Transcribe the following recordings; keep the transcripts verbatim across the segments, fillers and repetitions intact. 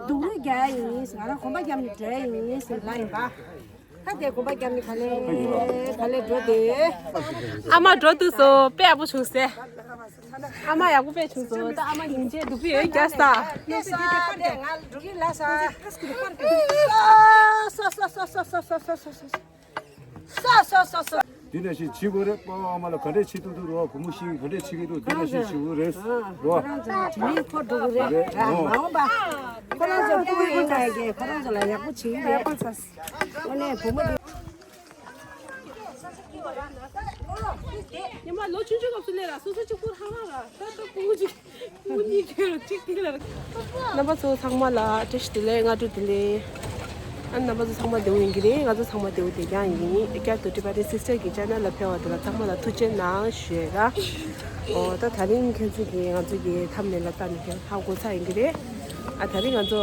སྡུག་རུས་རྒྱག་ཡ་ཡིན། ང་རང་གོམ་པ་བརྒྱབ་ནས་འགྲོ་ཡ་ཡིན་ཟེར་ལབ་ཡིན་པ། ད་དེ་གོམ་པ་བརྒྱབ་ནས་ག་ལེ་ག་ལེ་འགྲོ་དེ། ཨ་མ་འགྲོ་དུས་སོ་དཔེ་ཡག་པོ་བྱུང་ཟེར། ཨ་མ་ཡག་པོ་དཔེ་བྱུང་སོ། ད་ཨ་མ་སྙིང་རྗེ་སྡུག་པོ་ཡོད་རྒྱ་ས། ལས་ས་དེ་ང་འགྲོ་གི་ལ་ས། སོ་སོ་སོ་སོ། སོ་སོ་སོ་སོ། འདི་འདྲ་ཞིག་བྱེད་དགོས་རེད། པ་ཨ་མ་ལ་ག་འདྲས་བྱེད་ཐུབ་ཐུབ་རོགས། བུ་མོ་ཞིག་གིས་ག་འདྲས་བྱེད་ཀྱི་འདུག་འདི་འདྲ་ཞིག་བྱེད་དགོས་རེད་རོགས། ཁོ་རང་ཚོ་དྲི་མིན་ཁོ་འགྲོ་གི་རེད་ར། མ་འོངས་པ་ཁོ་རང་ཚོ་སྤུ་གུ་ཡིན་ཙང་གི་ཁོ་རང་ཚོ་ལ་ཡག་པོ་བྱེད་ཀྱི་རེད། དངོས་གནས་བུ་མོ་འདི། ཉི་མ་ལོ་ཆུང་ཆུང་སྐབས་སུ་ལས་ར་སོ་སོ་གཅིག་པུ་ཧ་ཧ་ར། ད་ལྟ་སྤུ་གུ་གཅིག་རྣམ་པ་ཚོ་ཚང་མ་ལ་བཀྲ་ཤིས་བདེ་ལེགས། སྔ་དྲོ་བདེ་ལེགས། ཨ་རྣམ་པ་ཚོ་ཚང་མ་བདེ་པོ་ཡིན་གྱི་རེད། ང་ཚོ་ཚང་མ་བདེ་པོ་བདེ་རྐྱང་ཡིན། བསྐྱར་དུ་Tibetan Sister གི་channel ལ་ཕེབས་པ་དེ་ལ་ཚང་མ་ལ་ཐུགས་རྗེ་གནང་ཞུ་ཡ་ར། ཨོ་ད་དེ་རིང་ཁྱེད་ཚོ་གིས་ང་ཚོ་གི་thumbnail ལ་ལྟ་ནས་ཧ་གོ་ཚར་ཡིན་གྱི་རེད། ཨ་དེ་རིང་ང་ཚོ་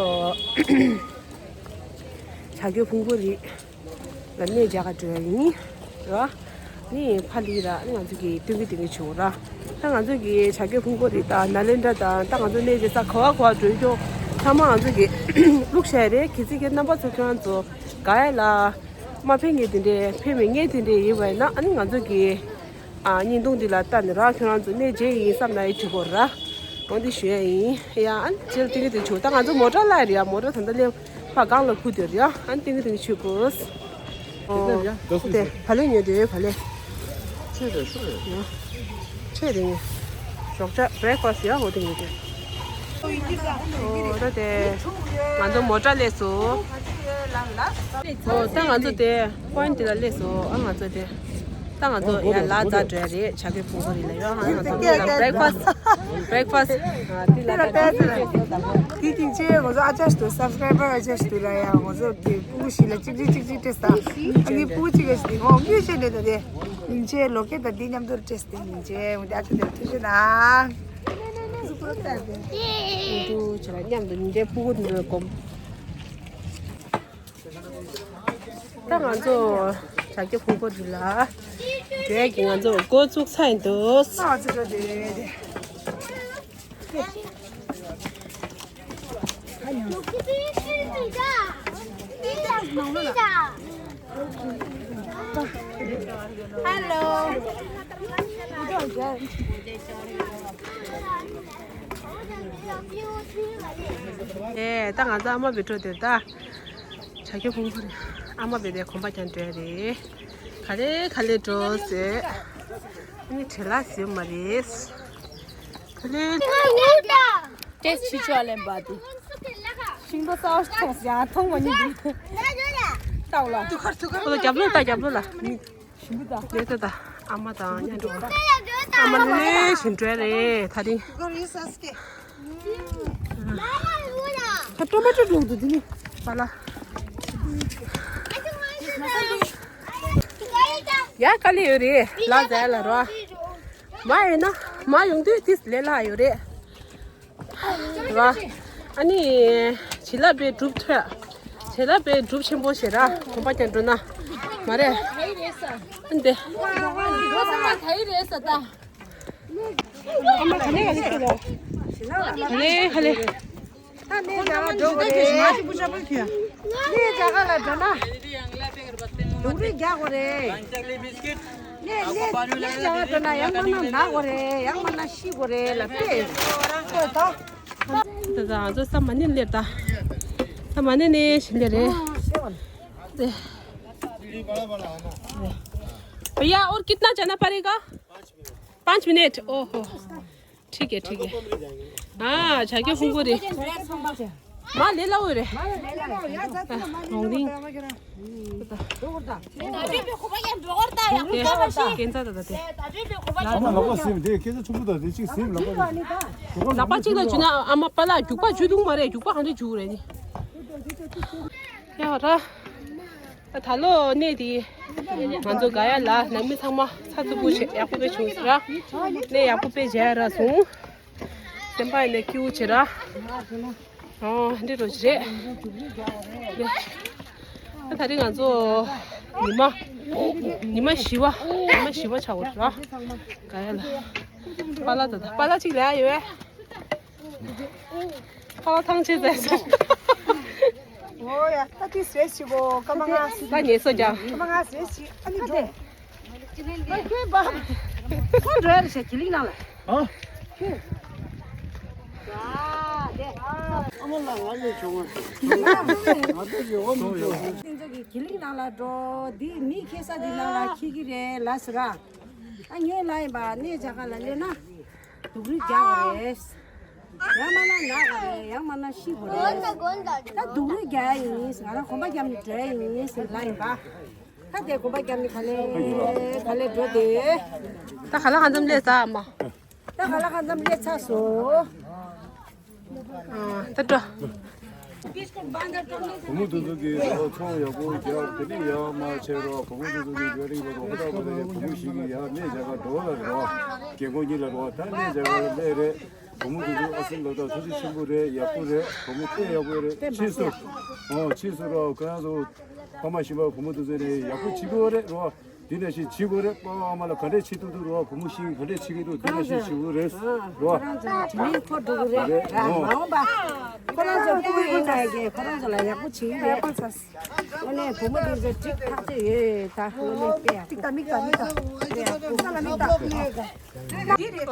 བྱ་རྒོད་ཕུང་པོ་རི་ལ་གནས་མཇལ་ག་འགྲོ་ཡ་ཡིན་ར། ནི་ཕ་ལི་ར་ང་ཚོ་གི་སྟོན་གི་སྟོན་གི་བྱུང་ར། ད་ང་ཚོ་གི་བྱ་རྒོད་ཕུང་པོ་རི་དང་ནཱ་ལེནྡྲ་དང་ད་ང་ཚོ་གནས་མཇལ་ས་ག་བ་ག་བ་འགྲོ་རྒྱུ་ཚང་མ་ང་ཚོ་གི་བླུགས་བཞག་རེད། གལ་སྲིད་ཁྱེད་རྣམ་པ་ཚོ་ཁྱེད་རང་ཚོ་ག་ཡ་ལ་མ་ཕེབས་མཁན་དེ་འདྲས་ཕེབས་མེད་མཁན་དེ་འདྲས་ཡིན་པ་ཡིན་ན་ཨ་ནི་ང་ཚོ་གི་ཨ་བརྙན་ཐུང་འདི་ལ་ལྟ་ནས་ར་ཁྱོད་རང་ཚོ་གནས་མཇལ་ཡིན་བསམ་ན་ཡི་བྱེད་དགོས་ར། འོ་འདི་ཞུ་ཡ་ཡིན། ཡ་ཨ་ནི་ཇེལ་ཏིང་གི་དེ་བྱུང་། ད་ང་ཚོ་མོ་ཊ་ལ་རེད་ཡ། མོ་ཊ་ད་ལྟ་ལེན་ཕ་སྒང་ལ་ཁུ་དེ་རེད་ཡ། ཨ་ནི་ཏིང་གི་ཏིང་གི་ཆུ་གོས། ཨོ་དེ་བ་ལེ་ཉོ་དེ་བ་ལེ། ཆེ་རེད་ཤོ་རེད། ཆེ་རེད་ཉོ། ཞོགས་ཇ་breakfast ཡ་འོ་དེ་ཉོ་དེ། ཨོ་ད་དེ་ང་ཚོ་མོ་ཊ་སླེབས་སོང་། ཨོ་ད་ང་ཚོ་དེ་point དེ་ལ་སླེབས་སོང་། ཨ་ང་ཚོ་དེ་ད་ང་ཚོ་ཡ་ལ་ཛ་འགྲོ་ཡ་རེད། བྱ་རྒོད་ཕུང་པོ་རི་ལ་ཡོད། ཨ་ང་ཚོ་breakfast breakfast དེ་ལ་ད་དེ་དེ་དེ་ཅེ་ང་ཚོ་ཨ་ཅག་ཏུ་subscriber ཨ་ཅག་ཏུ་ལ་ཡ་ང་ཚོ་དེ་ཕྲུ་གུ་ཞིག་ལ་གཅིག་གཅིག་གཅིག་གཅིག་སྤྲད་ས། ཨ་ནི་ཕྲུ་གུ་གཅིག་ག་ཞིག་ངོ་གཉིས་བྱས་ནས་ད་དེ་ཉིན་ཆའི་ལོ་ཀེ་ད་དེ་མཉམ་དུ་སྤྲད་ས་དེ་ཉིན་ཆའི་ངོ་དེ་ཨ་ཅག་དེ་ཐུགས་རྗེ་གནང་། འདུག་བྱས་ལ་མཉམ་དུ་ཉིན་འདྲའི་ཕྲུ་གུ་འདི་ལ་སྒོམ། ད་ང་ཚོ་བྱ་རྒོད་ཕུང་པོ་འདི་ལ་འགྲོ་ཡ་གི་ང་ཚོ་འགོ་བཙུགས་ཚར་ཡིན་འདུག Hello. ཨེ་ད་ང་ཚོ་ཨ་མ་བི་ཊོ་དེ་ད་བྱ་རྒོད་ཕུང་པོ་རི་ཨ་མ་བི་དེ་གོམ་པ་རྒྱག་འགྲོ་ཡ་རེད། ག་ལེ་ག་ལེ་འགྲོ་ཟེར། ཨ་ནི་བྲེལ་ལ་ཟེར་མ་རེད། ག་ལེ། Taste ཆི་ཆོ་ལེན་པ་དེ། ཤིང་ཏོག་སོ་སོ་ཡང་མཐོང་མ་མྱོང་། ལྟ་བ་ལ། ཁོ་ལ་རྒྱབ་ལོག་ལྟ། རྒྱབ་ལོག་ལ། ལས་ད་ད་ཨ་མ་དང་མཉམ་འགྲོ། ཨ་མ་ལས་ཞིམ་འགྲོ་རེད་ད་རིང་། ད་ཊོ་མ་ཊོ་འགྲོ་འདུག་འདི་ནི་པ་ལ། ཡ་དཀའ་ལས་ཡོད་རེད་ལ་ཟ་ཡ་ལ་རོ། མ་ཡིན་ན་མ་ཡོང་དུས་དེ་ལས་སླ་ཡོད་རེད། རེད་བ། ཨ་ནི། བྱིན་རླབས་པའི་སྒྲུབ་ཐོས། བྱིན་རླབས་པའི་སྒྲུབ་ཆེན་པོ་ཞེ་དྲག་གོམ་པ་རྒྱག་འགྲོ་ན། མ་རེད། ཨ་འདི། ཨ་མ་ག་ནས་ག་ནས་ཁྱོད་ལ། ག་ལེ་ག་ལེ། ད་གནས་མཇལ་ག་འགྲོ་དགོས་རེད། གནས་མཇལ་ག་ལ་འགྲོ་ན། སྡུག་རུས་རྒྱག་དགོས་རེད། གནས་གནས་གནས་མཇལ་ག་འགྲོ་ན་ཡང་མིན་ན་ན་དགོས་རེད། ཡང་མིན་ན་ཤི་དགོས་རེད་ལབ་པས། ད་ད་ང་ཚོ་ས་མ་ཎི་སླེབས་ད། ས་མ་ཎི་ནས་ཞིག་སླེབས་རེད། भैया, और कितना जाना पड़ेगा? पाँच मिनट। ओहो। ठीक है, ठीक है। हाँ, जाके फूको रे। माँ ले लाओ रे। हाँ, हाँ। ཨ་མ་ལག་པ་སེམས་དེ་སྐད་ཆ་ཆུང་པོ་དང་དེ་གཅིག་སེམས་ལག་པ་རེད། ལག་པ་གཅིག་ལ་འཇུ་ན་ཨ་མ་པཱ་ལགས་རྒྱུག་པ་འཇུ་འདུག་མ་རེད། རྒྱུག་པ་གང་འདྲ་འཇུག་རེད་ནི། ཡ་ར། ད་ལོ་གནས་དེ་ང་ཚོ་ག་ཡ་ལ་ནང་མི་ཚང་མ་ཚ་ཚུབ་པོ་བྱས་ཡག་པོ་དཔེ་བྱུང་ཟེར་ར། གནས་ཡག་པོ་དཔེ་མཇལ་ར་སོང་། སེམས་པ་ཡིན་ནས་སྐྱིད་པོ་བྱེད་ར། ཨོ་འདི་འདྲ་བྱེད་རེད། ད་ད་རེས་ང་ཚོ་ཉི་མ་ཉི་མ་བཞི་པ་ཉི་མ་བཞི་པ་ཆགས་པ་རེད་ར། ག་ཡ་ལ། པཱ་ལགས་ད་ད་པཱ་ལགས་གཅིག་ལ་ཡོད། པཱ་ལགས་ཐང་ཆད་ཟེར་ཟེར། ཨོ་ཡ། ད་དེ་ཟས་ཞིག་གོ། སྐར་མ་ལྔ་ཟས། ད་ངལ་གསོ་རྒྱག་སྐར་མ་ལྔ་ཟས་ཞིག་ཨ་ནི་འགྲོ། ཁྱོད་འགྲོ་ཡ་རེད་ཤག་གི་ལིང་ནང་ལ། ཨ། ཁྱོད། ཨ་མ་ལ་ང་ལས་བྱུང་བ་ཞིག་ང་ཚོ་ཡོད་བ་མི་འགྲོ། དེ་ཚོ་གི་གི་ལིང་ནང་ལ་འགྲོ། འདི་མི་ཁེ་ས་འདི་ནང་ལ་འཁྱེར་གི་རེད་ལབ་སོང་ར། ཨ་ངས་ལབ་ཡིན་པ། གནས་ཆ་ག་ལ་སླེབས་ན། སྡུག་རུས་རྒྱག་དགོས་རེད། ཡང་མིན་ན་ན་དགོས་རེད། ཡང་མིན་ན་ཤི་དགོས་རེད། ད་སྡུག་རུས་རྒྱག་ཡ་ཡིན། ང་རང་གོམ་པ་བརྒྱབ་ནས་འགྲོ་ཡ་ཡིན་ཟེར་ལབ་ཡིན་པ། ད་དེ་གོམ་པ་བརྒྱབ་ནས་ག་ལེ་ག་ལེ་འགྲོ་དེ། ད་ག་ལ་གང་འཚམ་སླེབས་ཚར་ཨ་མ། ད་ག་ལ་གང་འཚམ་སླེབས་ཚར་སོང་། ཨ། ད་འགྲོ། བུ་མོ་དེ་ཚོ་གིས་ཚོང་ཡག་པོ་རྒྱག་དེ་ནས་ཡར་མར་བྱས་རོགས། བུ་མོ་དེ་ཚོ་གིས་རྒྱ་རིགས་ལ་རོགས་པ་བཏང་བ་དང་། ཡང་བུ་མོ་ཞིག་གིས་ཡར་གནས་མཇལ་ཁ་འགྲོ་བ་ལ་རོགས། རྒན་གོག་གཉིས་ལ་རོགས། ད་གནས་མཇལ་ཁ་ལ་སླེབས་རེད། བུ་མོ་དེ་ཚོ་ཨ་སྲིན་ལོ་ཏོག་ཐུགས་རྗེ་ཆེན་པོ་རེད། ཡག་པོ་རེད། བུ་མོ་དཔེ་ཡག་པོ་རེད། ཕྱིས་སུ། ཨོ་ཕྱིས་སུ་རོགས། ཁོ་རང་ཚོ་ཕ་མ་ཤི་བ་བུ་མོ་དེ་ཚོ་ནས་ཡག་པོ་བྱེད་དགོས་རེད་རོགས། འདི་འདྲ་ཞིག་བྱེད་དགོས་རེད། པ་ཕ་ཨ་མ་ལ་ག་འདྲས་བྱེད་ཐུབ་ཐུབ་རོགས། བུ་མོ་ཞིག་ག་འདྲས་བྱེད་ཀྱི་འདུག་འདི་འདྲ་ཞིག་བྱེད་དགོས་རེད་རོགས། དེ་མིན་ཁོ་འགྲོ་གི་རེད། རེད། མ་འོངས་པ་ཁོ་རང་ཚོ་སྤུ་གུ་ཡིན་ན་ཡང་ཁོ་རང་ཚོ་ལ་ཡག་པོ་བྱེད་ཀྱི་རེད། དངོས་གནས་བུ་མོ་འདི་ཚོ་འགྲིག་ཐག་ཆོད་ཡོད། ད་དངོས་གནས་དཔེ་ཡག་པོ། ཏིག་ཏ་མིག་ཏ་མིག་ཏ་ས་ལ་མིག་ཏ།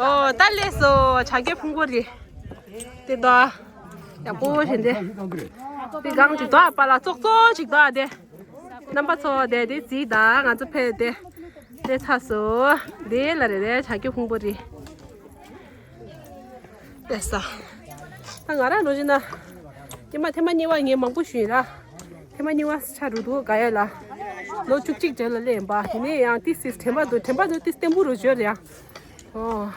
ཨོ་ད་སླེབས་སོང་། བྱ་རྒོད་ཕུང་པོ་རི། དེ་དོ། ཡག་པོ་བྱས་འདི། དེ་སྒང་ཅིག་དོ། པ་ལ་ཙོག་ཙོག་ཅིག་དོ་དེ། རྣམ་པ་ཚོ་དེ་དེ་གཟིགས་དང་། ང་ཚོ་ཕེབས་དེ། དེ་ཚ་སོ། དེ་ལ་རེད་རེད། བྱ་རྒོད་ཕུང་པོ་རི། དེ་ས། ད་ང་རང་འགྲོ་བཞིན་ན། ཀྱེ་མ་ཐེངས་མ་གཉིས་པ། ངས་མང་པོ་ཞུས་ཡིན་ར། ཐེངས་མ་གཉིས་པ་ཆགས་འགྲོ་འདུག་ག་ཡ་ལ། ལོ་བཅུ་གཅིག་རྗེས་ལ་སླེབས་ཡིན་པ། ཡིན་ནའི་ཡང་ཏི་སིས་དྲན་པ་འདུག་དྲན་པ་འདུག་ཏི་བརྟན་པོ་རུ་བརྗོད་རེད་ཡ། ཨོ།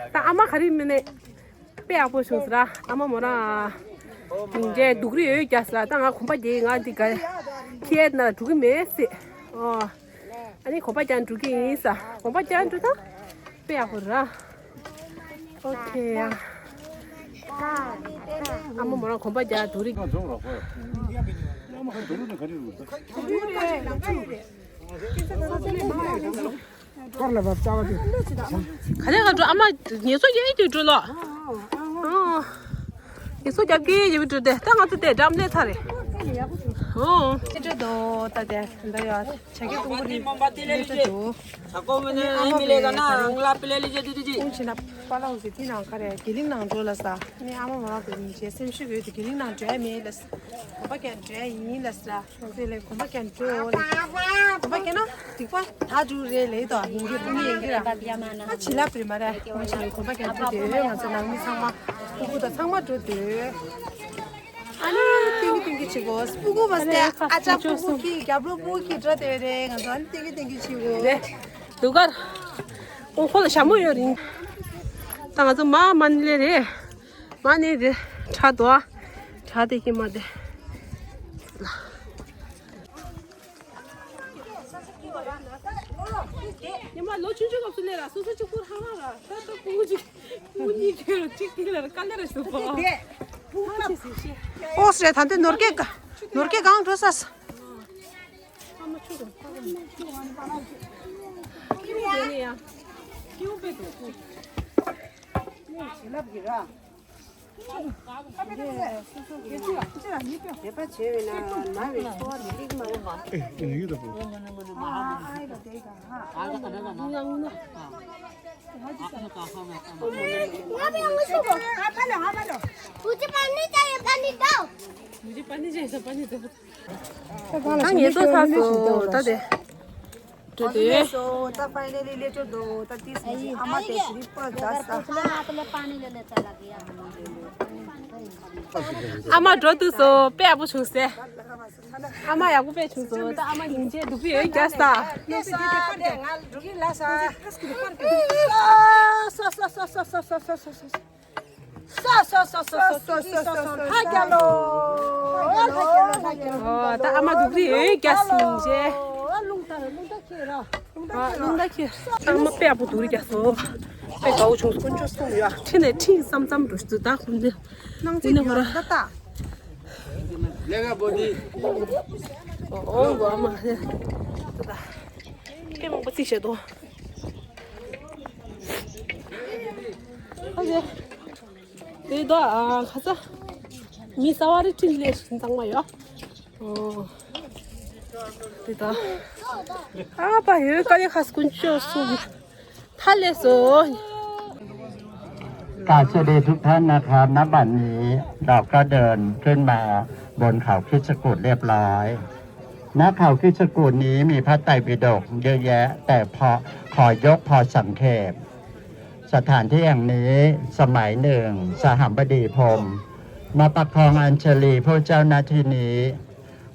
ད་ཨ་མ་ག་རེ་མིན་ནས། དཔེ་ཡག་པོ་བྱུང་ཟེར་ར། ཨ་མ་མོ་རང་། དེ་འདྲའི་སྡུག་རུས་ཡོད་རྒྱག་ཟེར་ར། ད་ང་གོམ་པ་རྒྱག་ང་འདི་ག་ཁྱེད་ན་འགྲོ་གི་མེད་ཟེར། ཨོ། ཨ་ནི་གོམ་པ་རྒྱག་འགྲོ་གི་ཡིན་ཟེར། གོམ་པ་རྒྱག་འགྲོ་ད། དཔེ་ཡག་པོ་ར། ཨོ་ཁེ་ཡ། ཨ་མ་མོ་རང་གོམ་པ་རྒྱག་སྡུག་རུས། དཀར་ལ་བབ་ཙ་བ་དེ། ག་རེ་ག་འགྲོ། ཨ་མ་ངལ་གསོ་རྒྱག་གི་འགྲོ་ལོ། ཨོ། ངལ་གསོ་རྒྱབ་ཀྱི་ཡོད་པའི་འགྲོ་དེ། ད་ང་ཚོ་དེ་འགྲམ་ལས་ཚར་རེད། ཨོ། ཁྱེད་འགྲོ་དོ་ད་དེ་ད་ཡོད། བྱ་རྒོད་ཕུང་པོ་རི་ལས་ཚར་འགྲོ། ཨ་མ་བེ་ཨ་མ་ལེ་ག་ན་རང་ལ་པི་ལེ་ལི་ཇེ་དུ་དུ་ཅི། ཁོང་ཆེ་ན་པ་ལ་འོ་ཟི་ཐི་ནང་ག་རེ་དགེ་ལིང་ནང་འགྲོ་ལ་ས། ནི་ཨ་མ་མ་རང་དེ་ཉིན་བྱས་སེམས་ཤུགས་ཡོད་དེ་དགེ་ལིང་ནང་འགྲོ་ཡ་མེད་ལ་ས། གོམ་པ་རྒྱག་འགྲོ་ཡ་ཡིན་ལ་ས། ང་ཚོ་ལས་གོམ་པ་རྒྱག་འགྲོ་ལ། གོམ་པ་རྒྱག་ན་སྡིག་པ་ད་འགྲོ་རེད་ལེ་དོ། ཡིན་གྱི་སྤུ་ནི་ཡིན་གྱི་ར། ཨ་ཆི་ལབ་རེད་མ་རེད། ང་ཆི་ལས་གོམ་པ་རྒྱག་འགྲོ་དེ། ང་ཚོ་ནང་མི་ཚང་མ་སྤུ་གུ་དང་ཚང་མ་འགྲོ་དེ། ཨ་ནི་ཏིང་གི་ཏིང་གི་ཆི་གོ། སྤུ་གུ་མ་སྟེ་ཨ་ཅག་སྤུ་གུ་ཁྱི་རྒྱབ་ལོ་སྤུ་གུ་ཁྱི་འགྲོ་དེ་རེད། ང་ཚོ་ཨ་ནི་ཏིང་གི་ཏིང་གི་ཆི་གོ། རེད། དུ་གར། ཨོ་ཁོ་ལ་ཞྭ་མོ་ཡོད་རིང་། ད་ང་ཚོ་མ་མ་ནི་ལེ་རེད། མ་ནི་རེད། ཁྲ་དོ། ཁྲ་དེ་ཀྱི་མ་དེ། ཉི་མ་ལོ་ཆུང་ཆུང་སྐབས་སུ་ལས་ར་སོ་སོ་གཅིག་པུ་ཧང་ཧང་ར། ད་ལྟ་ཕྲུ་གུ་གཅིག་ཕྲུ་གུ་གཉིས་ཁྱེར་ར་གཅིག་དེ་ལ་ར་དཀའ་ལས་ར་ཞུ་བ། ཨོ་སྲས་ད་འདི་ནོར་སྐད་ནོར་སྐད་གང་འགྲོ་ས། ཨ་མ་ཆུ་ར་ཁྱིའུ་དེ་ནི་ཡ་ཁྱིའུ་པེ་དུ། བྱེད་ལབ་ཀྱི་ར། मुझे पानी चाहिए, पानी दो। मुझे पानी चाहिए, पानी दो। ད་ངལ་གསོ་ཚར་སོང་ད་དེ། ད་དེ། ད་ཕའི་ནལ་ལི་ལས་ཆོག་འདུག་ད་ཏིས་མི་ཨ་མ་དེ་སི་པར་ད་ས། ཨ་མ་འགྲོ་འདུག་སོ། དཔེ་ཡག་པོ་བྱུང་སེ། ཨ་མ་ཡག་པོ་དཔེ་བྱུང་སོ། ད་ཨ་མ་སྙིང་རྗེ་སྡུག་པོ་ཡོད་རྒྱ་ས། ལས་ས་དེ་ང་འགྲོ་གི་ལ་ས། ས་ས་ལྷ་རྒྱལ་ལོ། ཨོ་ད་ཨ་མ་སྡུག་རུས་ཡོད་རྒྱ་སྙིང་རྗེ། རླུང་ལྟར་རླུང་ལྟར་ཁྱེར་ར། རླུང་ལྟར་ཁྱེར་ར། ཨ་མ་དཔེ་ཡག་པོ་སྡུག་རུས་རྒྱ་སོ། དཔེ་དགའ་བོ་བྱུང་སོང་། དཀོན་མཆོག་གསུམ་ཡ། ཁྲི་ནས་ཁྲི་བསམ་བསམ་འགྲོ་ཞིག་ད་ཁུར་འདི། སྣང་ཚིག་ཡོད་ད་ད། ལས་ཀ་པོ་འདི། ཨོ་ཨོ་ཨ་མ་ཧེ། ད་ད། སྐད་མང་པོ་ཚིག་བྱེད་དོ། ཨོ་ཁེ། དེ་ད་ཨ་ཁ་ཚ། མི་ས་བ་རི་ཁྲིན་ལས་ཤིན་ཙང་མ་ཡོད། ཨོ། དེ་ད། ཨ་པ་ཡོད་ཀ་ལེ་ཁ་སྐུན་ཆོ་སུ། ཐ་ལེ་སོ།กราบสวัสดีทุกท่านนะครับ ณ บัดนี้เราก็เดินขึ้นมาบนเขาคิชกูฏเรียบร้อย ณ เขาคิชกูฏนี้มีพระไตรปิฎกเยอะแยะ แต่พอขอยกพอสังเขป สถานที่แห่งนี้สมัยหนึ่งสหัมบดีพรหมมาประคองอัญชลีผู้เจ้าหน้าที่นี้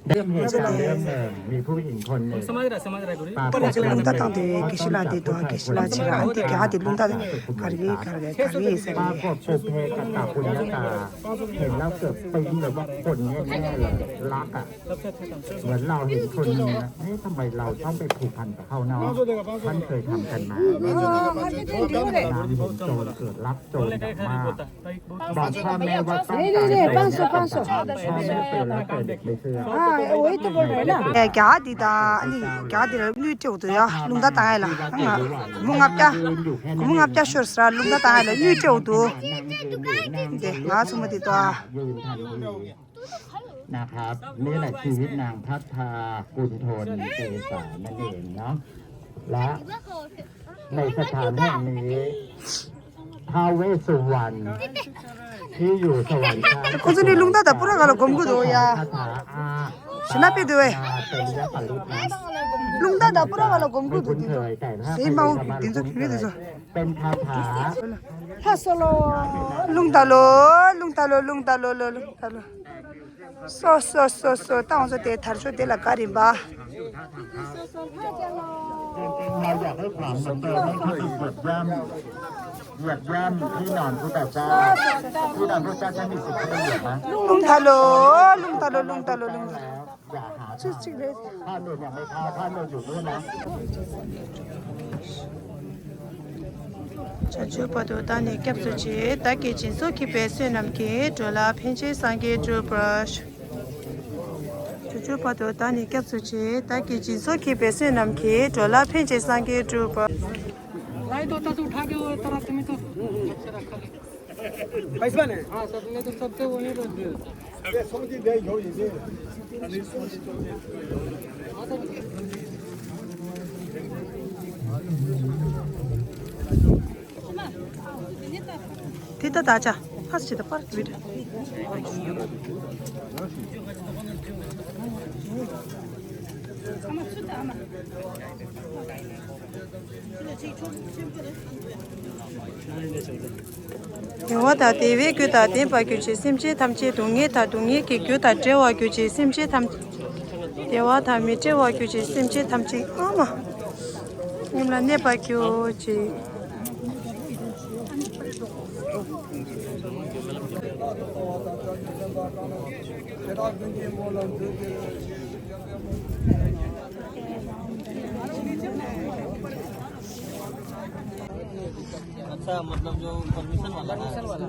เรื่องเหตุการณ์เรื่องหนึ่งมีผู้หญิงคนหนึ่งปรากฏตัวในเมือง เพราะต้องการจะพบกับผู้ชายคนหนึ่ง แต่ปรากฏปุพเพกตปุญญาตา เห็นแล้วเกิดปิ๊งเลยว่าคนนี้แน่เลย รักอ่ะ เหมือนเราเห็นคนหนึ่งนะ เอ๊ะ ทำไมเราต้องไปผูกพันกับเขาเนาะ ท่านเคยทำกันมา นางเห็นโจรเกิดรักโจรอย่างมาก บอกพ่อแม่ว่าต้องการจะเป็นอย่างนี้ แต่พ่อแม่เป็นแล้วแต่เด็กไม่เชื่อ ཨ་ཨོ་ཨེ་ཏོ་བོ་རེད་ན། ཨེ་རྒྱ་འདི་དང་ཨ་ནི་རྒྱ་འདི་ལ་དངུལ་སྤྲད་འོ་དོ་ཡ་རླུང་རྟ་བཏང་ཡ་ལ་ང་སྒོར་མོ་ལྔ་བརྒྱ། སྒོར་མོ་ལྔ་བརྒྱ་ཤོར་ཟེར་རླུང་རྟ་བཏང་ཡ་ལ་དངུལ་སྤྲད་འོ་དོ། དེ་ང་ཚོ་མ་དེ་ཏོ། นะครับ นี่แหละชีวิตนางพัฒนา กุณโทน เกษานั่นเองเนาะ และในสถานแห่งนี้ ท้าวเวสสุวรรณ ที่อยู่สวรรค์ชั้น ཁོ་ཚོ་ནི་རླུང་རྟ་དང་པུ་ར་ག་ལ་སྒོམ་གི་འདུག་ཡ། ཤི་ན་པེ་དུ་ཨེ། རླུང་རྟ་དང་པུ་ར་ག་ལ་སྒོམ་གི་འདུག་དེ་ཚོ། ཟེ་མ་འོ་དེ་ཚོ་གི་མི་དེ་ཚོ། เป็นคาถา ལྷ་སོ་ལོ། རླུང་རྟ་ལོ། རླུང་རྟ་ལོ། རླུང་རྟ་ལོ་ལོ། རླུང་རྟ་ལོ། སོ་སོ་སོ་སོ། ད་འོང་སོ་དེ་དར་ཤོ་དེ་ལ་ག་རིམ་པ།เราอยากให้ขลังเหมือนเดิม ไม่ใช่ไปเหยียบย่ำ เหยียบย่ำที่นอนพุทธเจ้า ที่นอนพุทธเจ้าจะมีสิทธิ์ที่จะเหยียบไหม རླུང་རྟ་ལོ། རླུང་རྟ་ལོ། རླུང་རྟ་ལོ། རླུང་རྟ་ལོ། อย่าหา ཚིག་གཅིག་རེད། พระหนุ่มยังไม่เข้า พระหนุ่มอยู่นู่นนะ ཕྱོགས་བཅུ་བར་དུ་བདག་ནི་སྐྱབས་སུ་མཆི། བདག་གིས་སྦྱིན་སོགས་བགྱིས་པའི་བསོད་ནམས་ཀྱིས། འགྲོ་ལ་ཕན་ཕྱིར་སངས་རྒྱས་འགྲུབ་པར་ཤོག་ཕྱོགས་བཅུ་བར་དུ་བདག་ནི་སྐྱབས་སུ་མཆི། བདག་གིས་སྦྱིན་སོགས་བགྱིས་པའི་བསོད་ནམས་ཀྱིས། འགྲོ་ལ་ཕན་ཕྱིར་སངས་རྒྱས་འགྲུབ་པར། भाई, दो तो उठा के वो तरफ से तो। पैसा ने? हाँ सर, मैं तो सबसे वही तो दे। དེ་ད་ད་ཆ་ཕ་སི་ད་པར་བི་ད། བདེ་བ་དང་བདེ་བའི་རྒྱུ་དང་ལྡན་པར་གྱུར་ཅིག་སེམས་ཅན་ཐམས་ཅད་སྡུག་བསྔལ་དང་སྡུག་བསྔལ་གྱི་རྒྱུ་དང་བྲལ་བར་གྱུར་ཅིག་སེམས་ཅན་ཐམས་ཅད་བདེ་བ་དང་མི་འབྲལ་བར་གྱུར་ཅིག་སེམས་ཅན་ཐམས་ཅད་ཨ་མ་མཉམ་ལ་གནས་པར་གྱུར་ཅིག अच्छा, मतलब जो परमिशन वाला ना? परमिशन वाला।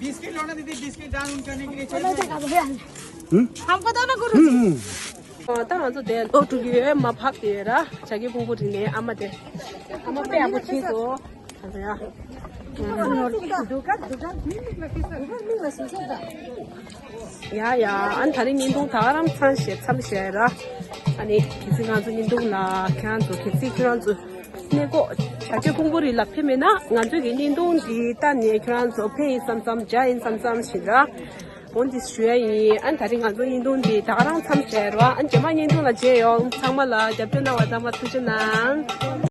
बिस्किट लो ना दीदी, बिस्किट डाल उनका नहीं के लिए चाहिए। हमको दो ना गुरु। ད་ང་ཚོ་དེ་ལོ་དྲུག་ཡོད་མ་ཕབ་དེ་ར་བྱ་རྒོད་ཕུང་པོ་རི་ནས་ཨ་མ་དེ་ཨ་མ་དཔེ་ཡག་པོ་ཁྱེར་སོང་། ཡ་ཡ། ཨ་ནི་ད་རིང་བརྙན་ཐུང་ད་ག་རང་མཚམས་བཞག་མཚམས་བཞག་ར། ཨ་ནི་གལ་སྲིད་ང་ཚོ་བརྙན་ཐུང་ལ་ཁྱེད་རང་ཚོ་གལ་སྲིད་ཁྱེད་རང་ཚོ་གནས་སྐོར་བྱ་རྒོད་ཕུང་པོ་རི་ལ་ཕེབས་མེད་ན་ང་ཚོའི་གི་བརྙན་ཐུང་འདི་ལྟ་ནས་ཁྱེད་རང་ཚོ་ཕེབས་ཡིན་བསམ་བསམ་མཇལ་ཡིན་བསམ་བསམ་ཞིག་ར། འོ་འདི་ཞུ་ཡ་ཡིན། ཨ་ནི་ད་རིང་ང་ཚོ་བརྙན་ཐུང་འདི་ད་ག་རང་མཚམས་བཞག་ར། ཨ་ནི་རྗེས་མ་བརྙན་ཐུང་ལ་མཇལ་ཡོང་། ཚང་མ་ལ་རྒྱབ་སྐྱོར་གནང་བ་ཚང་མ་ཐུགས་རྗེ་གནང་།